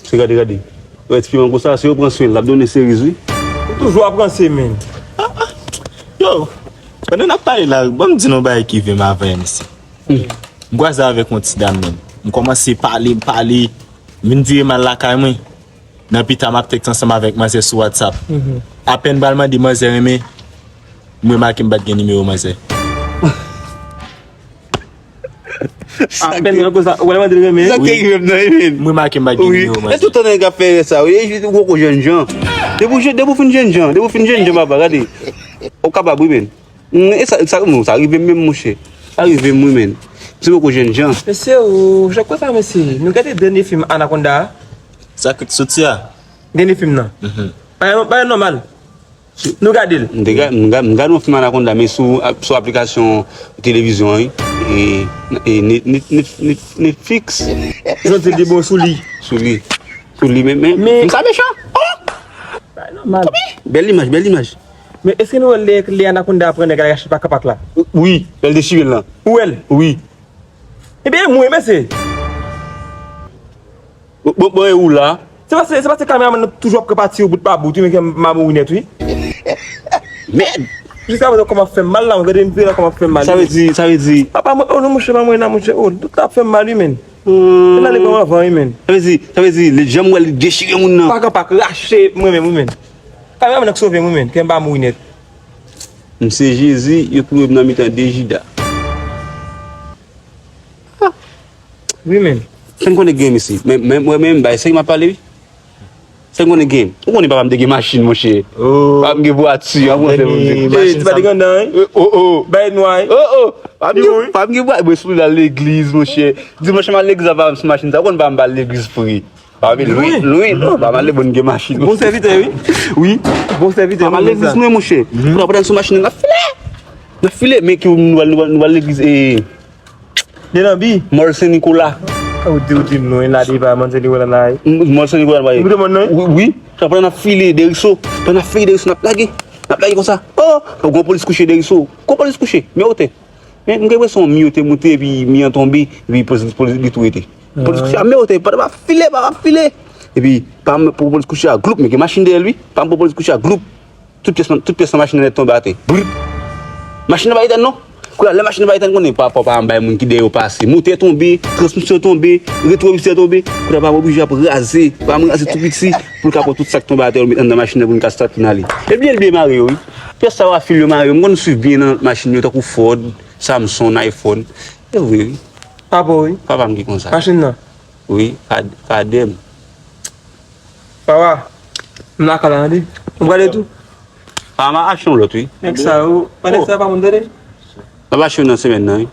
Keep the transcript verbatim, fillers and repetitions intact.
Se gade, gade. Wè ti piman konsa, si yo pran swen l, l ap donnen seriz, wi. Ou toujou ap ranse, men. Yo, pandan n ap pale la, ban m di nou bagay ki rive m avè M C. M kwaze avèk yon ti dam, men. M kòmanse pale, m pale. M vin vire m al lakay mwen. Nan pita, m ap tèks ansanm avèk manzè sou WhatsApp. Apèn m pral mande manzè renmen, m remake m pa t gen nimewo manzè. Apèn mwen konsa, ou wè mwen te renmen. Sa k te rive m nan, wi, men. M remake m pa t gen nimewo manzè. Wi. E tout tan nèg ap fè sa, wi. E ou poko jènjan. Depi w jè-, depi w fin jènjan, depi w fin jènjan, papa, gade. Ou kapab, wi, men. Mm, e sa, sa, non, sa rive m menm, monchè. Sa rive m, wi, men. Se poko jènjan. Mesye, ou, jan konsa, mesye. Nou gade dènye fim Anaconda a? Sa k soti a? Dènye fim nan. Mhm. Bagay, bagay nòmal. Nou gade l. M te ga-, m ga-, m gade yon fim Anaconda, men sou, sou aplikasyon televizyon an, wi. E, e Net-, Net-, Net-, Net-, Netflix. Jan di l, li bon sou li. Sou li. Sou li, men, men, men fim sa mechan. Oh! Bagay nòmal. Bèl imaj, bèl imaj. Men èske nou wè lè, lè Anaconda pran nèg al rache pak an pak la? Wi, lè l dechire l lan. Ou wè l? Wi. Ebyen, e mwen, mesye. Bon, bon, bon, e ou la? Se paske, se paske kameramann nan toujou ap pran pati yo bout pa bout, wi, men ke m a mouri nèt, wi. Mèd! Jiska prezan kò m ap fè m mal la, mwen gade m vire la kò m ap fè m mal. Sa vle di, sa vle di. Papa mwen, oh non, monchè, pa mwen la, monchè, oh, tout la ap fè m mal, wi, men. Hmm. Fè n ale pran m avan, wi, men. Sa vle di, sa vle di, lè jan m wè l dechire moun nan. Pak an pak rache, mwen menm, wi, men. Kameramann nan k sove m, wi, men, ke m pa mouri nèt. M se Jezi, yo twouve m nan mitan de Jida. Wi, men. Fè n konnen gen, mesye. Men, men, mwen menm, bay, sèyè m ap pale, wi. Sèyè m konnen gen. Ou konnen papa m te gen machin, monchè. Oh. Papa m gen vwati, an fransè, m di. Machin sa. Ti pa te grandè, wi. Oh, oh. Bay nwa, wi. Oh, oh. Papa m gen, papa m gen vwati. Mwen sou la legliz, monchè. Dimanch m al legliz, papa m sou machin sa. Ou konn papa m pa al legliz vre. Papa m lwen, lwen, non, papa m al legliz, gen machin. Bon sèvitè, wi. Wi. Bon sèvitè, papa m al legliz, mwen, monchè. Pou n ap pran sou machin, n ap file. N ap file, men ki nou al, nou al, nou al legliz, e, Delanbi. Mòl Sen Nikola. Ou di, ou di m non, la de pa manzè li wè la la. Mòl Sen Nikola, wi. Ou te konn non? Wi, wi. Sa pandan n ap file Deriso. Pandan n ap file Deriso, n ap lage. N ap lage konsa. Oh, yon polis kouche Deriso. Yon polis kouche. Men otè. Men m gen enpresyon mi yo te moute, epi mi an tonbe, epi polis, polis li tou rete. Polis kouche a men otè, pandan m ap file, m ap file. Epi, pa m pou polis kouche a gloup, men gen machin dèyè l, wi. Pa m pou polis kouche a gloup. Tout pyès, tout pyès nan machin nan nèt tonbe atè. Brip! Machin nan pa etèn non. Kounye a, lè machin nan pa etèn, konnen pa, pa, pa anba moun ki dèyè yo pase. Motè tonbe, transmisyon tonbe, retwovisè tonbe. Kounye a, pa oblije ap raze. Pa m raze tou piti pou l ka pran tout sa k tonbe atè yo met anndan machin nan pou n ka start pou n ale. E byen, l byen mare yo, wi. Pyès sa yo a fil yo mare yo. M konn swiv byen nan machin yo, tankou Ford, Samsung, iPhone. E vre, wi. Papa w, wi. Papa m ki konsa. Machin nan? Wi, kad-, kadè m. Papa, m lakay la, tande. M prale tou. Papa, m a achte yon lòt, wi. Nèg sa yo, pa nèg sa yo pa moun, tande. M ap achte youn nan semèn nan, wi.